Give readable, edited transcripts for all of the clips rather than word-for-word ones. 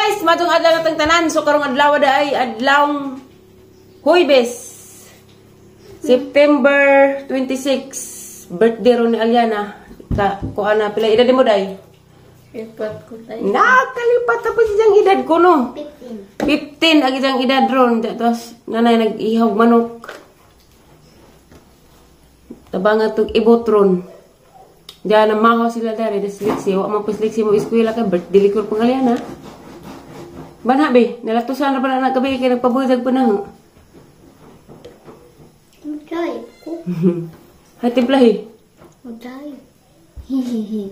guys, matong adlaw natang tanan. So karong adlaw da ay adlawng Huwebes, September 26, birthday ron ni Alyana. Ka kuan na pila edad mo day? Lipat ko tayo. Nakalipat tapos iyang edad ko no. 15. 15 ang iyang edad ron. Tapos nanay nag-ihawg manok. Tabanga tug ibot ron. Diyan na maho sila dari dislexia. Wa man po dislexia mo eskwela kay birthday likod pang Alyana. Bana be, nalatusan na ba na gabi kay nagpabudag pa na. Mudai ko. Hay timplahi. Mudai. Hihihi.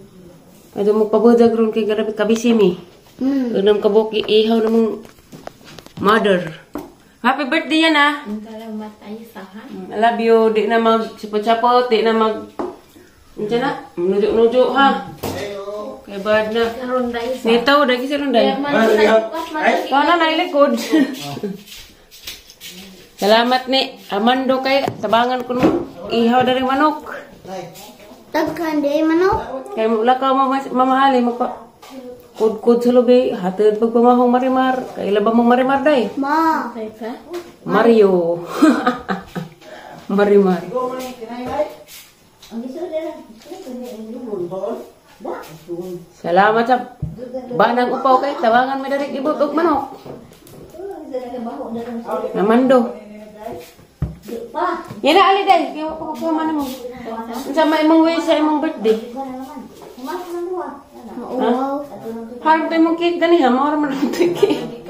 Ado mo pabudag ron kay grabe kabisimi. Unang kabuk ihaw namong mother. Happy birthday yan ah. Salamat ay sa ha. I love you. Di na mag chapot-chapot, di na mag unsa na? Nujo-nujo ha. Kay bad na. Karon dai sa. Nitaw dagi si Ronday. Ikaw na nailikod. Salamat ni Amando kay tabangan ko nung ihaw na rin manok. Daghan di manok. Kay mula ka mama Ali magpa kudkud sa lubi, hatid pagpamahong marimar. Kay ila ba mong marimar day? Ma. Mario. Marimar. Salamat sa banang upaw kay tabangan mi diri ibot og manok. Namando. Yan na ali day, kay wa pa ko man mo. Unsa may imong wish sa imong birthday? Mauwaw. Harap tayo mong cake gani ha, mao ra man ang cake.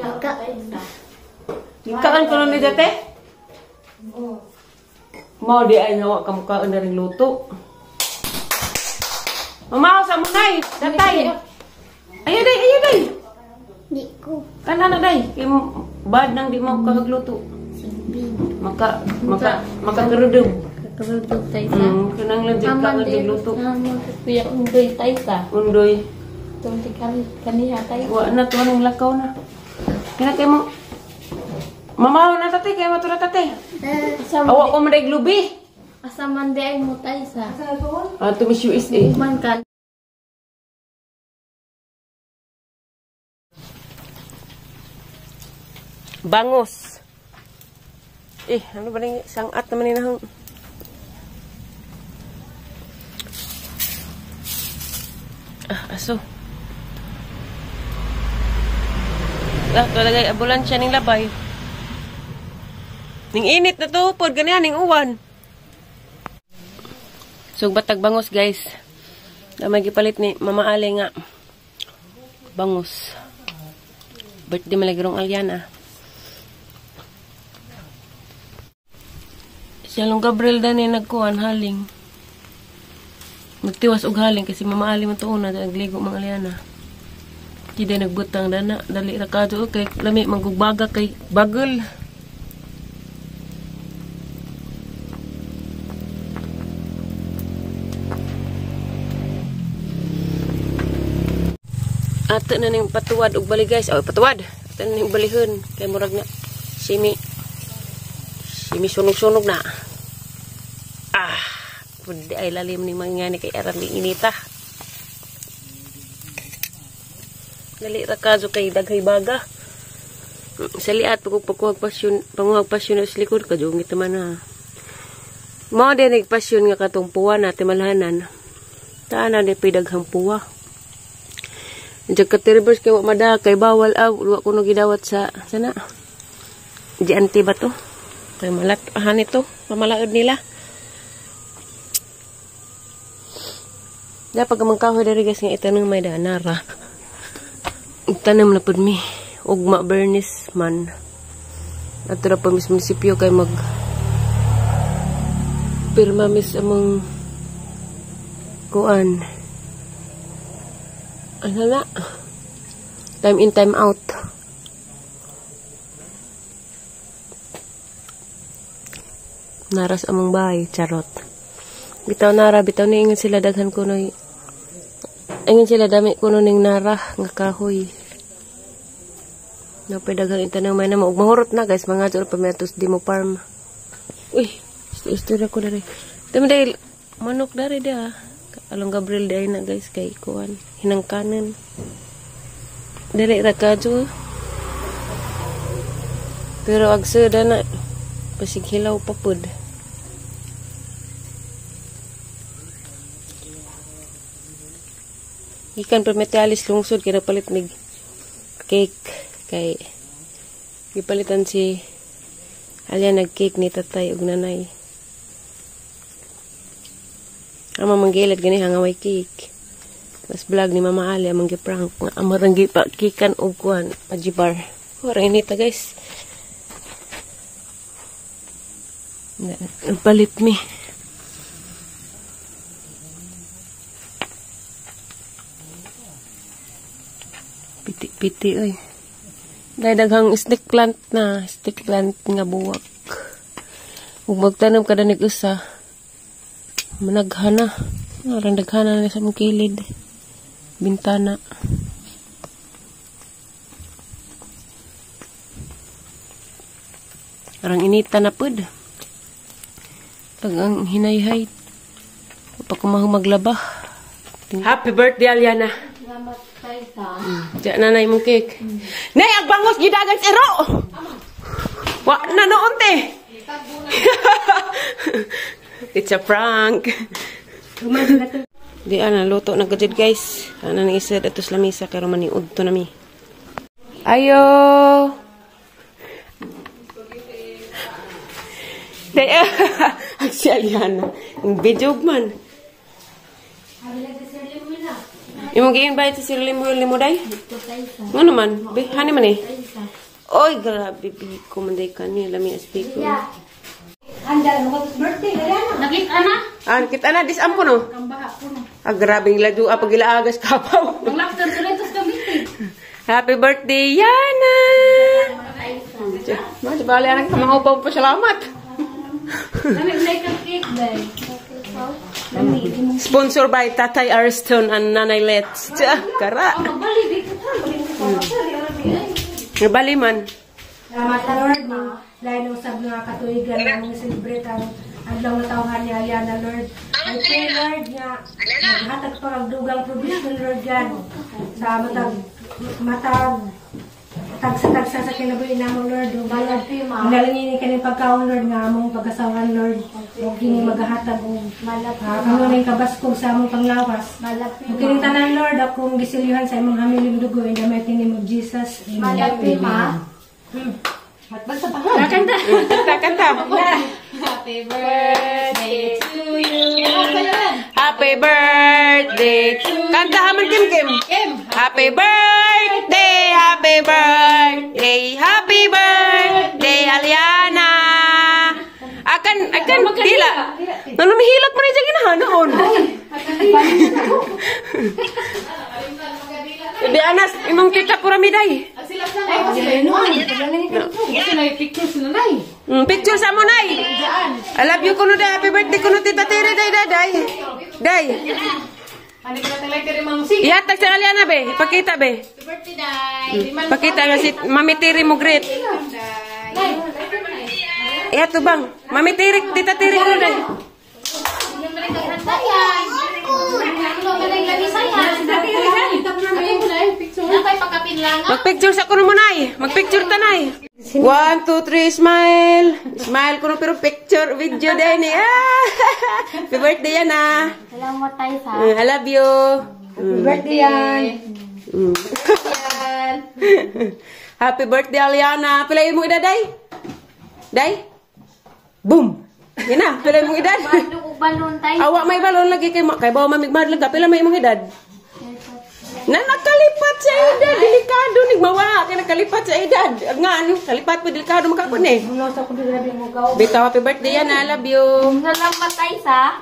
Kaan ko ni date? Mao di ay nawa ka mukhaan na rin luto. Mamaw sa munay, datay. Ayo day, ayo day. Di ko. Kana na day, kay bad nang di mo kahagluto. Maka maka makakarudog. Kakarudog tayo sa. Kanang lang jud ka nagluto. Kuya Undoy tayo sa. Undoy. Tunti kaniha tayo. Wa na to nang lakaw na. Kana kay mo. Mamaw na tate kay matura tate. Awa ko man lubi. Asa man di ay mo tayo sa. Ah, to Miss USA. Man ka. Bangos. Eh, ano ba ning sangat naman ni nahang. Ah, aso. Ah, talagay ambulansya ning labay. Ning init na to, pod ganihan ning uwan. Sugbat tag bangos, guys. Damay gipalit ni Mama Ali nga bangus. Birthday malagirong Alyana. Si Along Gabriel dani nagkuan haling. Nagtiwas og haling kasi Mama Ali man tuon na nagligo mga Alyana. Di day nagbutang dana dali ra kadto kay lami manggugbaga kay bagol. Ato na ning patuwad og bali guys. Oh, patuwad. Ato na ning balihon kay murag na simi. Simi sunog-sunog na. Ah, pud ay lalim ning mangyani kay aran ni inita. Dali ra kazo kay daghay baga. Sa liat pagkuhag pasyon, panguhag pasyon sa likod kadungit man na. Mao din nagpasyon nga katong puwa na timalhanan. Taana ni pidaghang puwa. Diyan ka tiribers kay wa mada kay bawal aw wa kuno gidawat sa sana. Di anti ba to? Kay malat ahan ito, pamalaod nila. Dapat pag mangkahoy diri guys nga itanong may danara. Tanom na pud mi ugma bernis man. Ato ra pa mis munisipyo kay mag pirma mis among kuan. Ano na? Time in, time out. Naras among bahay, charot. Bitaw nara, bitaw ni ingon sila daghan kunoy. Ingon sila dami kuno ning nara nga kahoy. Napay daghang itanong may na mahurot na guys, mga jud pa mi atos demo farm. Uy, istorya ko diri. Dami dahil manok dari dia. Along Gabriel dai na guys kay kuan hinangkanan. Dili ra kadyo. Pero agsada na pasig hilaw pa pud. Gikan pa metalis lungsod kay nagpalit mig cake kay gipalitan si Alya nag cake ni tatay ug nanay. Ama manggilad gani nga way cake. Mas vlog ni Mama Ali amang gi-prank nga amarang gipa kikan og kuan pajibar. Ora inita guys. Nagpalit mi. Piti-piti oy. Dahil daghang snake plant na, snake plant nga buwak. Ug magtanom kada nig usa, managhana. Arang daghana na sa mong kilid. Bintana. Arang inita na pud. Pag ang hinayhay. Pag kumahong maglaba. Happy birthday, Aliana. Salamat, Taysa. Diyan na na imong cake. Nay, ang bangos gidagan sa ero! Wa na noon, te! It's a prank. Di ana, luto na gajud guys. Ana nang isa ato sa lamisa kay maniud to nami. Ayo. Day, ang si Aliana. Ang video man. Imong gi-invite si Sir Limuel nimo day? Ngano man? Be, hani man eh. Oy, grabe biko man day kani lami as biko. Nakita na? Ah, kita na disam ko no. Ang baha ko no. Ah, grabe ng ladu ah, pagilaagas kapaw. Ang laughter tuloy tos gamit. Happy birthday, Yana! Ma, di bali anak kamaupaw pa salamat. Lami like ang cake day. Lami. Sponsor by Tatay Ariston and Nanay Let's. Kara. Magbali dito ta. Nabali man. Salamat na Lord, lain usab nga katuigan nga among celebrate ang adlaw nga tawhan ni Aliana Lord. I pray Lord nga maghatag pa ang dugang provision Lord God sa matag tagsa-tagsa sa kinabuhi namo Lord. Ug Manalangin ni kaning pagkaon Lord nga among pag-asawan Lord ug kini magahatag og kamo ning kabaskog sa among panglawas. Ug kining tanan Lord akong gisilyuhan sa imong hamiling dugo in the mighty name of Jesus. Amen. Kanta. Kanta, kanta. Happy birthday to you. Happy birthday. Kanta haman Kim Kim. Happy birthday, happy birthday, happy birthday, Aliana. Akan, akan, dila. Nano mihilak man siya ginahanon. Di anas, imong tita puramiday. Picture sa mo, Nay. I love you kuno day. Happy birthday kuno tita Tere day day day. Day. Ihatag sa Aliana be. Ipakita be. Pakita nga si Mami Tere mo great. Ihato bang? Mami Tere, tita Tere kuno day. Magpicture sa kuno mo, Nay. Magpicture ta, Nay. 1, 2, 3, smile. Smile kuno pero picture, video din eh. Ah! Happy birthday yan ah. Salamat tayo sa. I love you. Happy birthday yan. Happy birthday, Aliana. Pila mo edad, Day? Day? Boom! Yan na, pila mong edad. Balon tayo. Awa may balon lagi kay kay bawa mamigmadlag ka. Pila may imong edad? Na nakalipat sa edad, delikado nig mawa kay nakalipat sa edad. Nga ano, kalipat pa delikado makakon eh. Bitaw happy birthday yan, I love you. Salamat tayo sa.